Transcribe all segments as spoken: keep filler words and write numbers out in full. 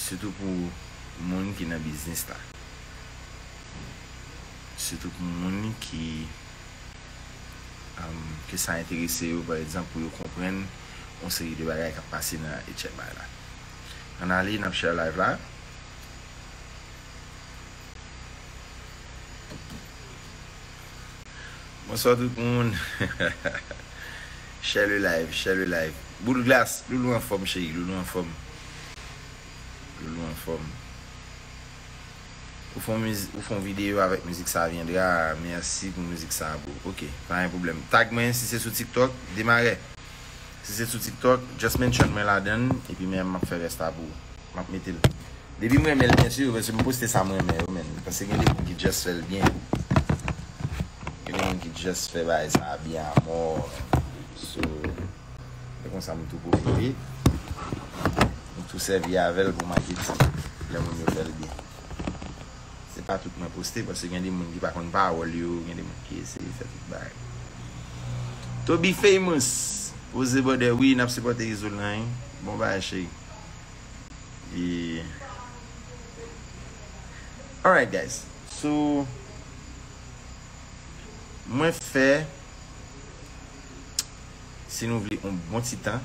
Sitou pou moun ki nan biznis la. Sitou pou moun ki, um, ke sa enterese yo, pa egzanp, pou yo konprann yon seri de bagay k ap pase nan H M I la. Ann ale, n ap share live la. Bonswa tout moun. Share le live, share le live. Boul Glas, Loulou anfòm, cheri, Loulou anfòm. Loulou anfòm. Ou fè yon miz-, ou fè yon videyo avèk mizik sa, Viendra. Mèsi pou mizik sa, bro. Ok, pa gen pwoblèm. Tag mwen si se sou TikTok, Demarè. Si se sou TikTok, just mention mwen ladan l, epi men m ap fè rès la pou ou. M ap mete l. Depi m renmen l, byen si, paske m poste sa m renmen yo, men. Paske gen de moun ki just fè l byen. Gen de moun ki just fè bagay sa byen amò. So, se konsa m tou pwofite. M tou sèvi avè l pou maketing. Lè moun yo fè l byen. Se pa tout mwen poste, paske gen de moun ki pa konn pawòl yo, gen de moun ki eseye fè tout bagay. Toby Famous, poze bòdè, wi, n ap sipòte Izolan, wi. Bon bagay, cheri. E, alright, guys. So, mwen fè, si nou vle, yon bon ti tan,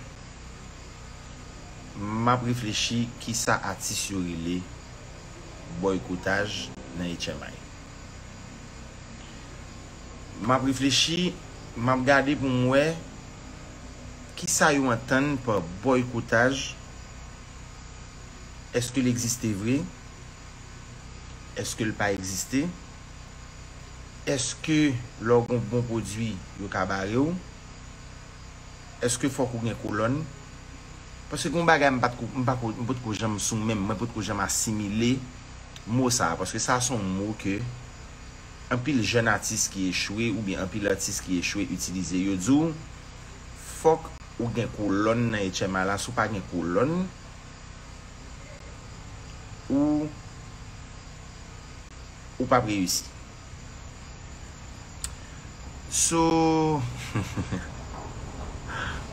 m ap reflechi kisa atis yo rele bòykotaj nan H M I. M ap reflechi, m ap gade pou m wè kisa yo antann pa bòykotaj. Èske l egziste vre? Èske l pa egziste? Èske lè w gen yon bon pwodui, yo ka bare w? Èske fòk ou gen kolòn? Paske gen yon bagay m pa t ko, m pa ko, m potko janm sou menm, mwen potko janm asimile mo sa a, paske sa a se yon mo ke anpil jèn atis ki echwe oubyen anpil atis ki echwe itilize. Yo di w, fòk ou gen kolòn nan H M I la, si w pa gen kolòn, ou, ou p ap reyisi. So,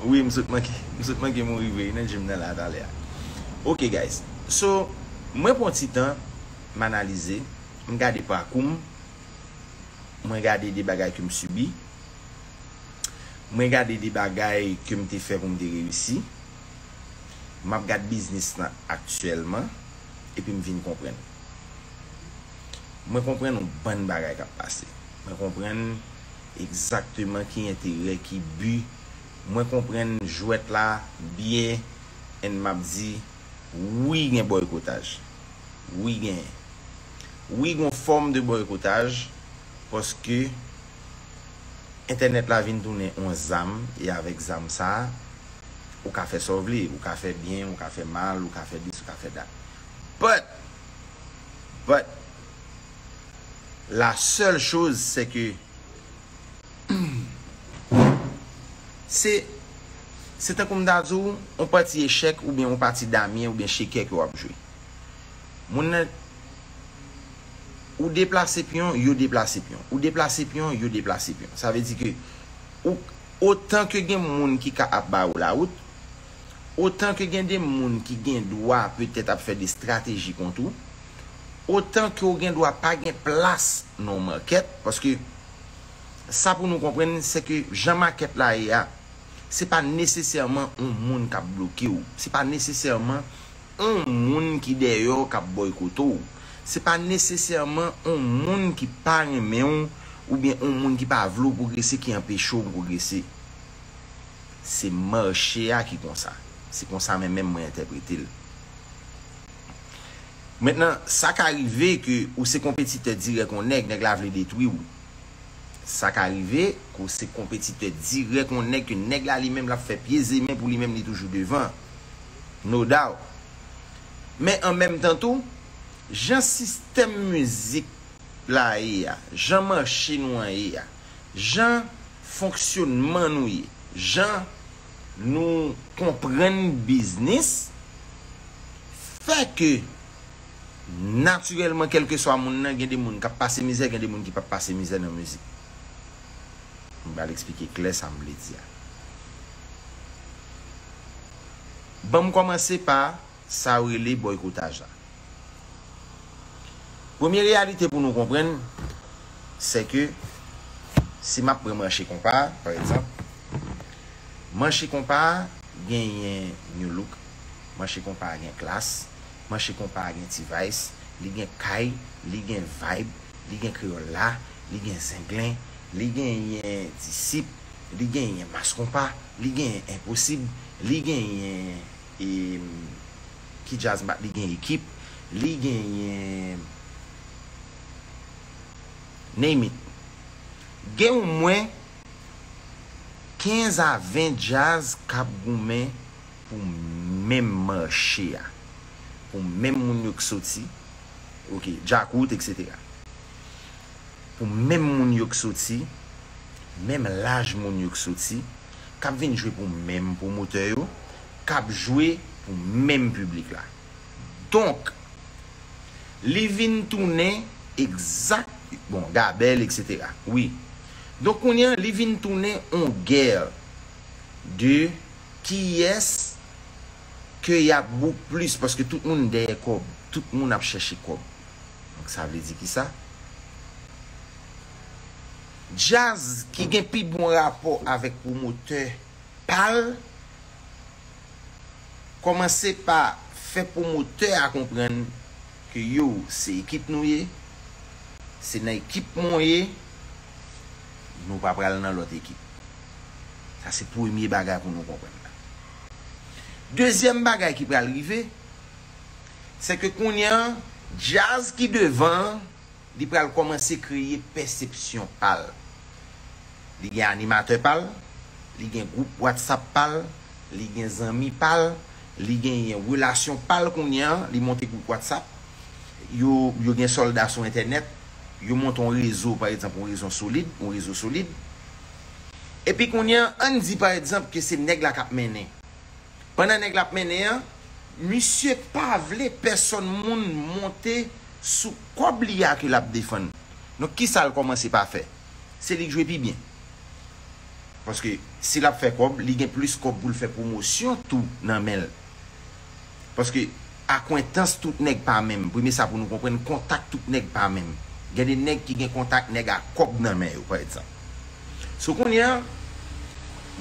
wi, m sot manke, m sot manke mouri vre, nan gym nan la talè a. Ok, guys. So, mwen pran ti tan, m analize, m gade pakou m, mwen gade de bagay ke m sibi, mwen gade de bagay ke m te fè pou m te reyisi. M ap gad biznis lan aktyèlman, epi m vin konprann. Mwen konprann yon bann bagay k ap pase. Mwen konprann egzakteman ki enterè, ki bi. Mwen konprann jwèt la byen, and m ap di, wi, gen bòykotaj. Wi, gen. Wi, gen yon fòm de bòykotaj, paske entènèt la vin tounen yon zam, e avèk zam sa a, ou ka fè sa w vle, ou ka fè byen, ou ka fè mal, ou ka fè dis, ou ka fè dat. But, but, la seule chose, c'est que se, se tankou m ta di w, yon pati echèk oubyen yon pati damyen oubyen chekè ke w ap jwe. Moun nan, ou deplase pyon, yo deplase pyon. Ou deplase pyon, yo deplase pyon. Sa vle di ke ou, otan ke gen moun ki ka ap ba ou lawout, otan ke gen de moun ki gen dwa petèt ap fè de estrateji kont ou, otan ke w gen dwa pa gen plas nan yon makèt, paske sa pou nou konprann, se ke jan makèt la ye a, se pa nesesèman yon moun k ap bloke w. Se pa nesesèman yon moun ki dèyè w k ap bòykote w. Se pa nesesèman yon moun ki pa renmen w oubyen yon moun ki pa vle w pwogrese ki anpeche w pwogrese. Se mache a ki konsa. Se konsa men menm mwen entèprete l. Mentnan, sa ka rive ke ou se konpetitè dirèk yon nèg, nèg la vle detwi w. Sa ka rive ke w se konpetitè dirèk yon nèg, ke nèg la li menm l ap fè pye zemen pou li menm li toujou devan. No doubt. Men an menm tan tou, jan sistèm mizik la ye a, jan mache nou an ye a, jan fonksyonman nou ye, jan nou konprann biznis, fè ke natirèlman, kèlkeswa moun nan, gen de moun k ap pase mizè, gen de moun ki p ap pase mizè nan mizik. M pral eksplike klè sa m vle di a. Ban m kòmanse pa Sa yo rele bòykotaj la. Premye reyalite pou nou konprann, se ke si m ap pran manche konpa a, pa egzanp, manche konpa a genyen Nu Look, manche konpa a gen klas, manche konpa a gen T-Vice, li gen Kay, li gen Vibe, li gen Kreyòl La, li gen Zenglen, li genyen Disip, li genyen Mas Konpa, li genyen Enposib, li genyen e, ki djaz m pa, li gen Ekip, li genyen name it. Gen omwen kenz a ven djaz k ap goumen pou menm mache a, pou menm moun yo k soti, ok, Djakout, etsetera. Pou menm moun yo k soti, menm laj moun yo k soti, k ap vin jwe pou menm pwomotè yo, k ap jwe pou menm piblik la. Donk, li vin tounen egzak, bon, Gabel, etsetera. Wi. Donk, kounye a, li vin tounen on gè de kiyès ke y ap book plis, paske tout moun dèyè kòb, tout moun ap chèche kòb. Donk, sa vle di kisa? Djaz ki gen pi bon rapò avèk pwomotè pa l, kòmanse pa fè pwomotè a konprann ke yo, se Ekip nou ye, se nan Ekip mwen w ye, nou pa pral nan lòt ekip. Sa se premye bagay pou nou konprann la. Dezyèm bagay ki pral rive, se ke kounye a, djaz ki devan an, li pral kòmanse kreye pèsepsyon pa l. Li gen animatè pa l, li gen gwoup WhatsApp pa l, li gen zanmi pa l, li genyen relasyon pa l kounye a, li monte gwoup WhatsApp, yo, yo gen sòlda sou entènèt, yo monte yon rezo, pa egzanp, yon rezo solid, yon rezo solid. Epi kounye a, ann di, pa egzanp, ke se nèg la k ap mennen. Pandan nèg la ap mennen an, misye pa vle pèsòn moun monte sou kòb li a ke l ap defann. Donk, kisa l kòmanse pa fè? Se li k jwe pi byen. Paske si l ap fè kòb, li gen plis kòb pou l fè pwomosyon tou nan men l. Paske akwentans tout nèg pa menm. Premye sa pou nou konprann, kontak tout nèg pa menm. Gen de nèg ki gen kontak nèg a kòb nan men yo, pa egzanp. So kounye a,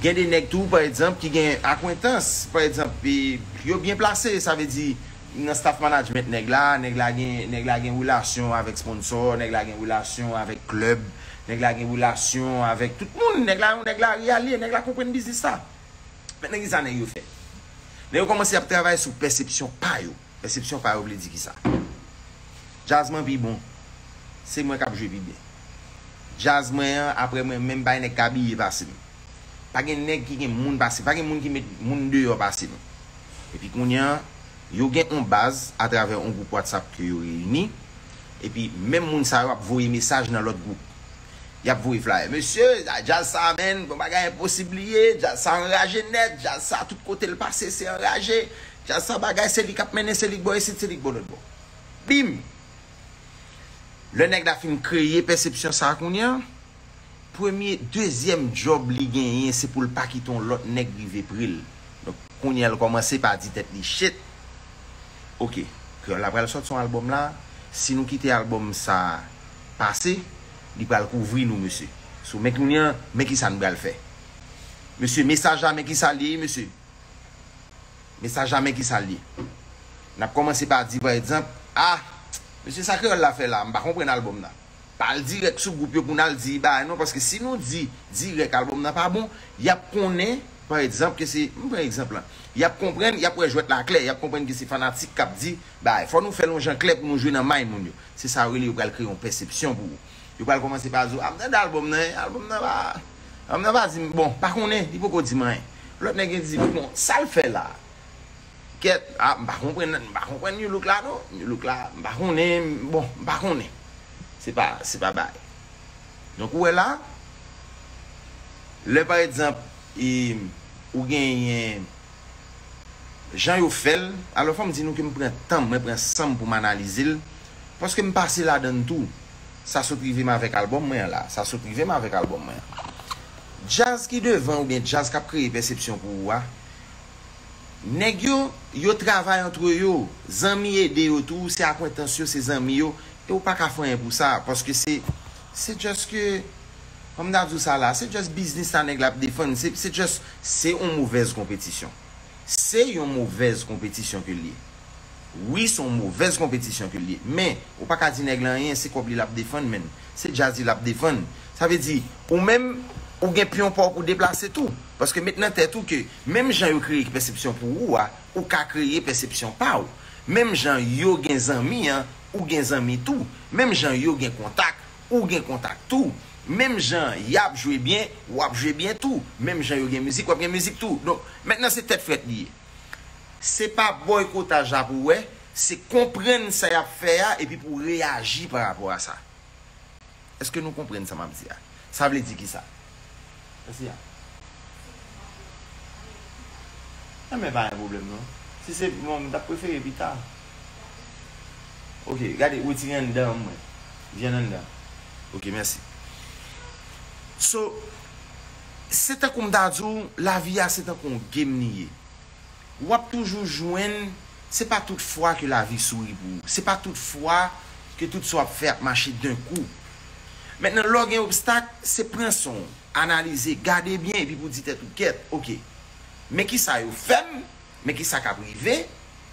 gen de nèg tou, pa egzanp, ki gen akwentans, pa egzanp, e, yo byen plase, sa vle di, nan staff management nèg la, nèg la gen, nèg la gen relasyon avèk sponsò, nèg la gen relasyon avèk klèb, nèg la gen relasyon avèk tout moun, nèg la, nèg la reyalye, nèg la konprann biznis la. Men nan ki sa nèg yo fè? Nèg yo kòmanse ap travay sou pèsepsyon pa yo. Pèsepsyon pa yo vle di kisa? Djaz mwen pi bon. Se mwen k ap jwe pi byen. Djaz mwen an, apre mwen menm, bay nèg k abiye pase m. Pa gen nèg ki gen moun pase, pa gen moun ki met moun deyò pase m. Epi kounye a, yo gen on baz atravè on gwoup WhatsApp ke yo reyini. Epi menm moun sa yo ap voye mesaj nan lòt gwoup. Y ap voye flyer. Mesye, djaz sa, menn, bon bagay, enposib li ye. Djaz sa anraje nèt. Djaz sa, tout kote l pase, se anraje. Djaz sa, bagay, se li k ap mennen, se li k bò isit, se li k bò lòt bò. Bim! Lè nèg la fin kreye pèsepsyon sa a kounye a, premye, dezyèm djòb li genyen, se pou l pa kite yon lòt nèg rive pre l. Donk, kounye a, l kòmanse pa di tèt li, shit, oke, Kreyòl La pral sòti yon albòm la, si nou kite albòm sa a pase, li pral kouvri nou, mesye. So, men kounye a, men kisa n pral fè. Mesye, mesaj la, men kisa l ye, mesye. Mesaj la, men kisa l ye. N ap kòmanse pa di, pa egzanp, ah, mesye, sa Kreyòl La fè la, m pa konprann albòm nan. Pa al dirèk sou gwoup yo pou n al di bagay non, paske si nou di dirèk albòm nan pa bon, y ap konnen, pa egzanp, ke se, m pran egzanp lan, y ap konprann, y ap wè jwèt la klè, y ap konprann ke se fanatik k ap di bagay. Fò nou fè l yon jan klè pou nou jwe nan mind moun yo. Se sa yo rele yo pral kreye yon pèsepsyon pou ou. Yo pral kòmanse pa di w, a, m tande albòm nan, albòm nan pa, albòm nan pa di m, bon, pa konnen, li poko di m anyen. Lòt nèg yo di, bon, sa l fè la? Kèt, a, m pa konprann, m pa konprann Nu Look la non. Nu Look la, m pa konnen, bon, m pa konnen. Se pa, se pa bagay. Donk, ou wè la, lè pa egzanp, e, ou genyen jan yo fè l, alò fò m di nou ke m pran tan m, mwen pran san m pou m analize l, paske m pase ladan l tou. Sa sot rive m avèk albòm mwen an la, sa sot rive m avèk albòm mwen an. Djaz ki devan oubyen djaz k ap kreye pèsepsyon pou ou a, Nèg yo, yo travay antre yo. Zanmi ede yo tou, se akwentans yo, se zanmi yo. E ou pa ka fè anyen pou sa, paske se, se just ke, kòm m ta di w sa la, se just biznis sa nèg la ap defann. Se, se just, se yon movèz konpetisyon. Se yon movèz konpetisyon ke l ye. Wi, se yon movèz konpetisyon ke l ye. Men, ou pa ka di nèg la anyen, se kòb li l ap defann, menn. Se djaz li l ap defann. Sa vle di, ou menm, ou gen pyon pa w pou deplase tou. Paske met nan tèt ou ke, menm jan yo kreye pèsepsyon pou ou a, ou ka kreye pèsepsyon pa w. Menm jan yo gen zanmi an, ou gen zanmi tou. Menm jan yo gen kontak, ou gen kontak tou. Menm jan y ap jwe byen, w ap jwe byen tou. Menm jan yo gen mizik, w ap gen mizik tou. Donk, mentnan se tèt frèt li ye. Se pa bòykotaj la pou w wè, se konprann sa y ap fè a epi pou w reyaji pa rapò a sa. Èske nou konprann sa m ap di a? Sa vle di kisa? Mèsi a. Nan men pa gen pwoblèm non. Si se bon, m t ap prefere pita. Ok, gade, retire anndan an mwen. Vyann anndan. Ok, mèsi. So, se tankou m ta di w, lavi a se tankou yon game li ye. W ap toujou jwenn, se pa tout fwa ke lavi souri pou ou. Se pa tout fwa ke tout sa w ap fè ap mache d'un coup. Mentnan, lè w gen obstak, se pran san w, analize, gade byen epi pou di tèt ou kèt, ok. Men kisa yo fè m, men kisa k ap rive,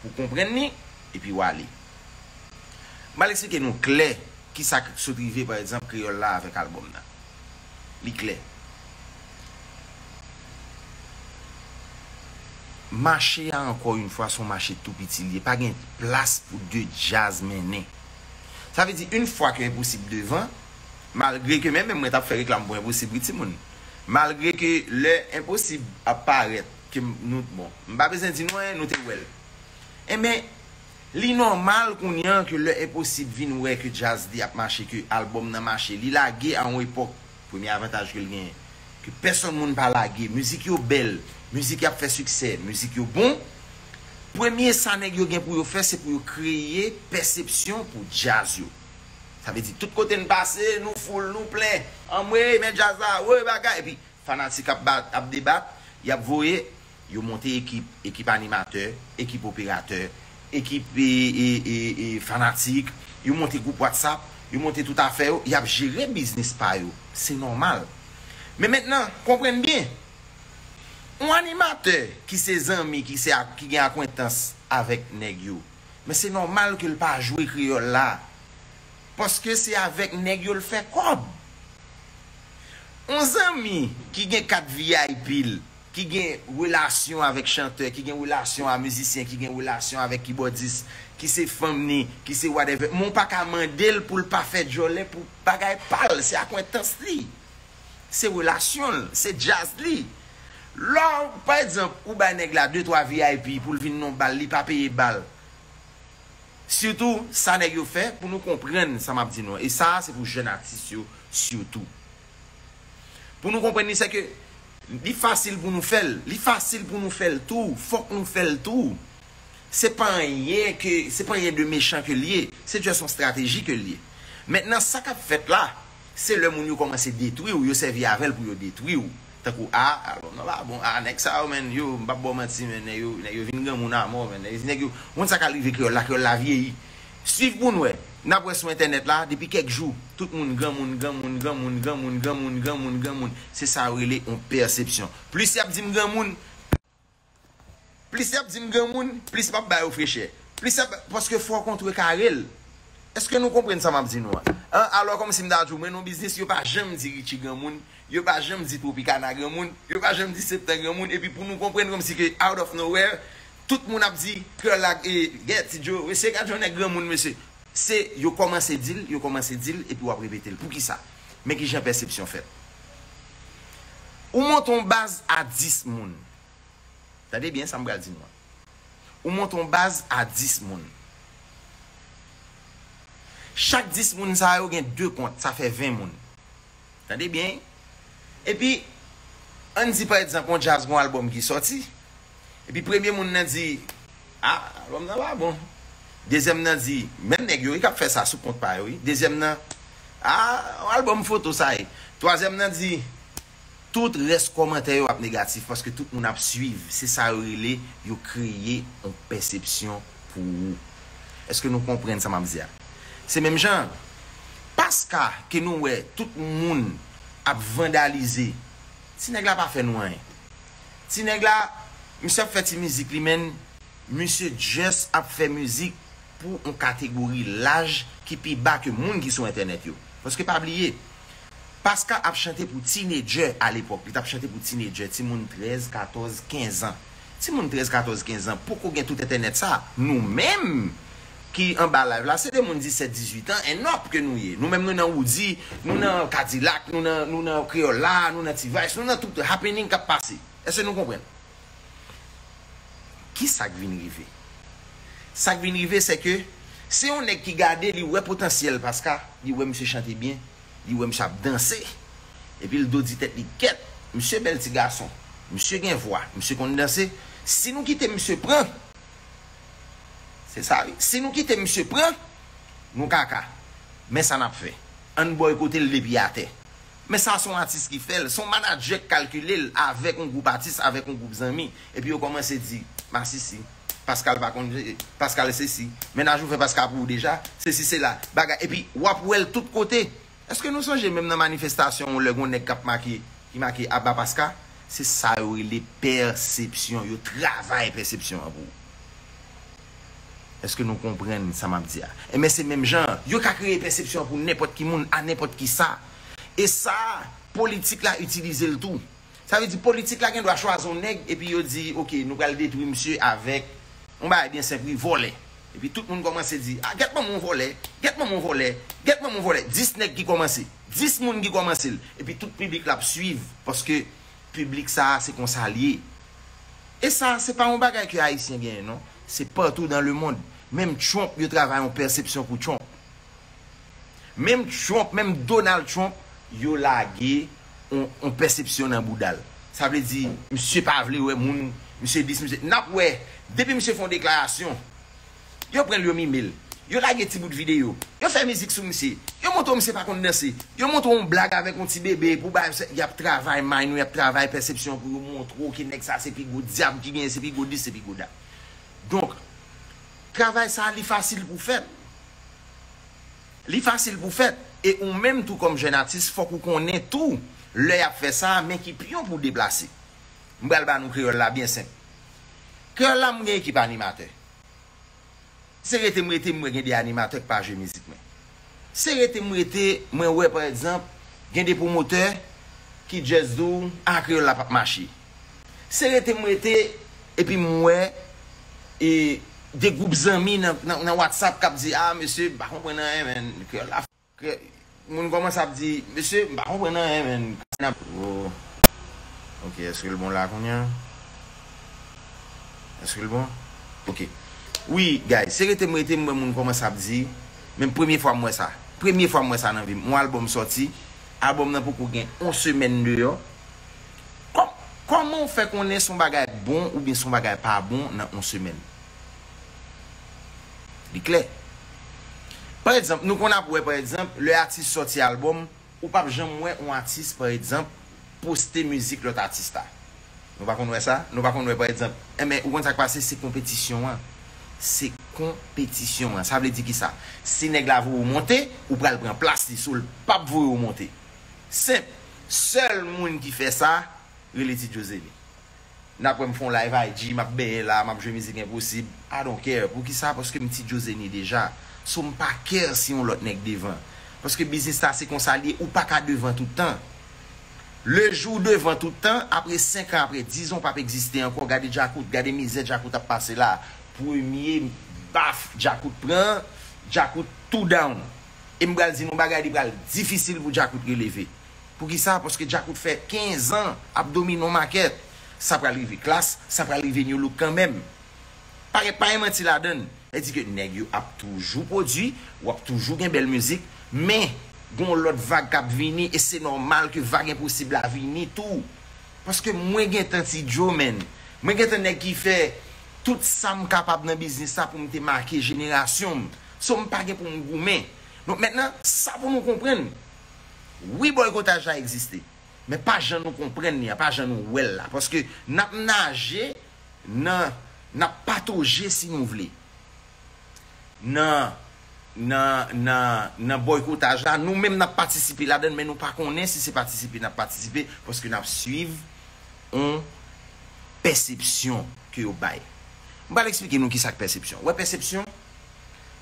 pou konprann li, epi w ale. M al eksplike nou klè kisa k sot rive, pa egzanp, Kreyòl la avèk albòm nan. Li klè. Mache a, ankò yon fwa, se yon mache tou piti li ye. Pa gen plas pou de djaz mennen. Sa vle di, yon fwa ke Enposib devan, malgre ke menm, menm mwen t ap fè reklam pou Enposib, wi, timoun. Malgre ke lè Enposib ap parèt, ke m- nou, bon, m pa bezwen di nou anyen, nou te wè l. Enben, li nòmal kounye a ke lè Enposib vin wè ke djaz li ap mache, ke albòm nan mache, li lage a yon epòk, premye avantaj ke l genyen, ke pèsonn moun pa lage, mizik yo bèl, mizik y ap fè siksè, mizik yo bon, premye sa nèg yo gen pou yo fè, se pou yo kreye pèsepsyon pou djaz yo. Sa vle di, tout kote n pase, nou foul, nou plen. Anmwe, men djaz la, woy, bagay. Epi, fanatik ap bat, ap debat, y ap voye, yo monte ekip, ekip animatè, ekip operatè, ekip e, e, e, e, fanatik, yo monte gwoup WhatsApp, yo monte tout afè yo, y ap jere biznis pa yo. Se nòmal. Men mentnan, konprann byen, yon animatè ki se zanmi, ki se ak- ki gen akwentans avèk nèg yo, men se nòmal ke l pa jwe kreyòl la. Paske se avèk nèg yo l fè kòb. Yon zanmi ki gen kat V I P l, ki gen relasyon avèk chantè, ki gen relasyon a mizisyen, ki gen relasyon avèk kibòdis, ki se fanm ni, ki se whatever, men w pa ka mande l pou l pa fè djòlè pou bagay pa l, se akwentans li. Se relasyon l, se djaz li. Lè, pa egzanp, ou bay nèg la de twa V I P pou l vin nan bal, li pa peye bal. Sitou, sa nèg yo fè, pou nou konprann sa m ap di nou an. E sa a, se pou jèn atis yo, sitou. Pou nou konprann li, se ke li fasil pou nou fè l. Li fasil pou nou fè l tou. Fòk nou fè l tou. Se pa anyen ke, se pa anyen de mechan ke l ye. Se just yon strateji ke l ye. Mentnan, sa k ap fèt la, se lè moun yo kòmanse detwi w, yo sèvi avè l pou yo detwi w. Tankou, a, albòm nan pa bon, a, nèg sa yo, menn, yo, m p ap ba w manti, menn, nèg yo, nèg yo vin granmoun amò, menn, nèg, nèg yo, ou konn sa k al rive kreyòl la, kreyòl la vyeyi. Swiv pou n wè, n ap wè sou entènèt la, depi kèk jou, tout moun granmoun, granmoun, granmoun, granmoun, granmoun, granmoun, granmoun. Se sa yo rele yon pèsepsyon. Plis y ap di m granmoun, plis y ap di m granmoun, plis m ap ba yo frechè. Plis y ap, paske fò w kontrekare l. Èske nou konprann sa m ap di nou an? An, alò kòmsi m ta di w, mwen nan yon biznis, yo pa janm di Richie granmoun, yo pa janm di Tropicana granmoun, yo pa janm di Septan granmoun, epi pou nou konprann kòmsi ke out of nowhere, tout moun ap di, kreyòl la, e, gèt, Ti Djo, mesye, gad yon nèg granmoun, mesye. Se, yo kòmanse di l, yo kòmanse di l, epi w ap repete l. Poukisa? Men kijan pèsepsyon fèt. Ou monte yon baz a dis moun. Tande byen sa m pral di nou an. Ou monte yon baz a dis moun. Chak dis moun sa yo gen de kont, sa fè ven moun. Tande byen. Epi, ann di pa egzanp, yon djaz gon albòm ki sòti. Epi premye moun nan di, a, albòm nan pa bon. Dezyèm nan di, menm nèg yo wi k ap fè sa sou kont pa yo wi. Dezyèm nan, a, yon albòm foto sa ye. Twazyèm nan di, Tout rès kòmantè yo ap negatif paske tout moun ap swiv. Se sa yo rele yo kreye yon pèsepsyon pou ou. Èske nou konprann sa m ap di a? Se menm jan, Paska ke nou wè tout moun ap vandalize. Ti nèg la pa fè nou anyen. Ti nèg la, misye ap fè ti mizik li, men misye just ap fè mizik pou yon kategori laj ki pi ba ke moun ki sou entènèt yo. Paske pa bliye, Paska ap chante pou teenager alepòk. Li t ap chante pou teenager, timoun trèz, katòz, kenz an. Timoun trèz, katòz, kenz an poko gen tout entènèt sa. Nou menm ki anba live la, se de moun disèt, dizuit an, and up ke nou ye. Nou menm nou nan Woody, nou nan Cadillac, nou nan, nou nan Kreyòl la, nou nan T-Vice, nou nan tout happening k ap pase. Èske nou konprann? Ki sa k vin rive? Sa k vin rive, se ke se yon nèg ki gade, li wè potansyèl Paska, li wè misye chante byen, li wè misye ap danse. Epi l do di tèt li, kèt, misye bèl ti gason, misye gen vwa, misye konn danse. Si nou kite misye pran, se sa wi. Si nou kite misye pran, nou kaka. Men sa n ap fè. Ann bòykote l depi atè. Men sa se yon atis ki fè l. Se yon manadjè k kalkile l avèk yon gwoup atis, avèk yon gwoup zanmi. Epi yo kòmanse di, Masisi, Paska pa konn, Paska sesi. Mennaj ou fè Paska pou ou deja. Sesi, sela. Bagay. Epi w ap wè l tout kote. Èske nou sonje menm nan manifestasyon lè gon nèg k ap make, ki make Aba Paska? Se sa yo rele pèsepsyon. Yo travay pèsepsyon an pou ou. Èske nou konprann sa m ap di a? Enben, se menm jan, yo ka kreye pèsepsyon pou nenpòt ki moun, a nenpòt ki sa. E sa, politik la itilize l tou. Sa vle di, politik la gen dwa chwazi yon nèg, epi yo di, oke, nou pral detwi misye avèk yon bagay byen senp, wi, vòlè. Epi tout moun kòmanse di, a, gèt manman yon vòlè, gèt manman yon vòlè, gèt manman yon vòlè. Dis nèg ki kòmanse, dis moun ki kòmanse l. Epi tout piblik la ap swiv, paske piblik sa a, se konsa l ye. E sa, se pa yon bagay ke Ayisyen genyen, non. Se partout dans le monde. Menm Trump, yo travay yon pèsepsyon pou Trump. Menm Trump, menm Donald Trump, yo lage yon, yon pèsepsyon nan bouda l. Sa vle di, misye pa vle wè moun, misye dis, misye. N ap wè, depi misye fè yon deklarasyon, yo pran l, yo mime l. Yo lage ti bout videyo. Yo fè mizik sou misye. Yo montre w misye pa konn danse. Yo montre w yon blag avèk yon ti bebe pou bay, y ap travay mind ou, y ap travay pèsepsyon pou yo montre w ke nèg sa se pi gwo dyab ki genyen, se pi gwo dis, se pi gwo dat. Donk, travay sa a, li fasil pou fèt. Li fasil pou fèt. E ou menm tou kòm jèn atis, fòk ou konnen tou, lè y ap fè sa, men ki pyon pou w deplase. M pral ba nou kreyòl la byen senp. Kreyòl la, m gen ekip animatè. Se rete m rete, m wè gen de animatè k pa jwe mizik mwen. Se rete m rete, mwen wè, pa egzanp, gen de pwomotè ki just di w, a, kreyòl la p ap mache. Se rete m rete, epi m wè, e, de gwoup zanmi nan, nan, nan WhatsApp k ap di, a, mesye, m pa konprann anyen, menn, kreyòl la. Ke moun kòmanse ap di, mesye, m pa konprann anyen, menn. Oh. Ok, èske l bon la kounye a? Èske l bon? Ok. Wi, guys, se rete m rete m wè moun kòmanse ap di, men premye fwa m wè sa. Premye fwa m wè sa nan vi m. Yon albòm sòti, albòm nan poko gen yon semèn deyò. Kò-, kòman w fè konnen se yon bagay bon oubyen se yon bagay pa bon nan yon semèn? Li klè. Pa egzanp, nou konn ap wè, pa egzanp, lè atis sòti albòm, ou p ap janm wè yon atis, pa egzanp, poste mizik lòt atis la. Nou pa konn wè sa? Nou pa konn wè, pa egzanp, enben, ou konn sa k pase, se konpetisyon an. Se konpetisyon an. Sa vle di ki sa? Si nèg la voye w monte, ou pral pran plas li, so l p ap voye w monte. Senp. Sèl moun ki fè sa, rele Ti Djozeni. N ap wè m fè yon live I G, m ap benyen la, m ap jwe mizik enposib. I don't care. Poukisa? Paske m Ti Djozeni deja. So m pa care si yon lòt nèg devan. Paske biznis la se konsa l ye, ou pa ka devan tout tan. Le jou w devan tout tan, apre senk an, apre diz an, w p ap egziste ankò. Gade Djakout, gade mizè Djakout ap pase la. Premye baf Djakout pran, Djakout tou down. E m pral di nou yon bagay, li pral difisil pou Djakout releve. Poukisa? Paske Djakout fè kenz an ap domine yon makèt. Sa pral rive Klass, sa pral rive Nu Look kanmenm. Pa gen, pa gen manti ladan l. Sa vle di ke nèg yo ap toujou pwodui, w ap toujou gen bèl mizik, men gen yon lòt vag k ap vini e se nòmal ke vag enposib la vini tou. Paske mwen gentan Ti Djo, menn. Mwen gentan nèg ki fè tout sa m kapab nan biznis sa pou m te make jenerasyon m. So m pa gen pou m goumen. Donk mentnan, sa pou nou konprann. Wi, bòykotaj la egziste. Men pa jan nou konprann li a, pa jan nou wè l la. Paske n ap naje nan, n ap patoje si nou vle. Nan, nan, nan, nan bòykotaj la, nou menm n ap patisipe ladan l, men nou pa konnen si se patisipe n ap patisipe, paske n ap swiv yon pèsepsyon ke yo bay. M pral eksplike nou kisa k pèsepsyon. Ou wè pèsepsyon?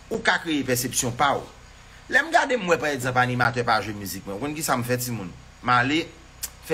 Ou ka kreye pèsepsyon pa w. Lè m gade m wè pa egzanp animatè pa jwe mizik mwen, ou konn kisa m fè timoun? M ale,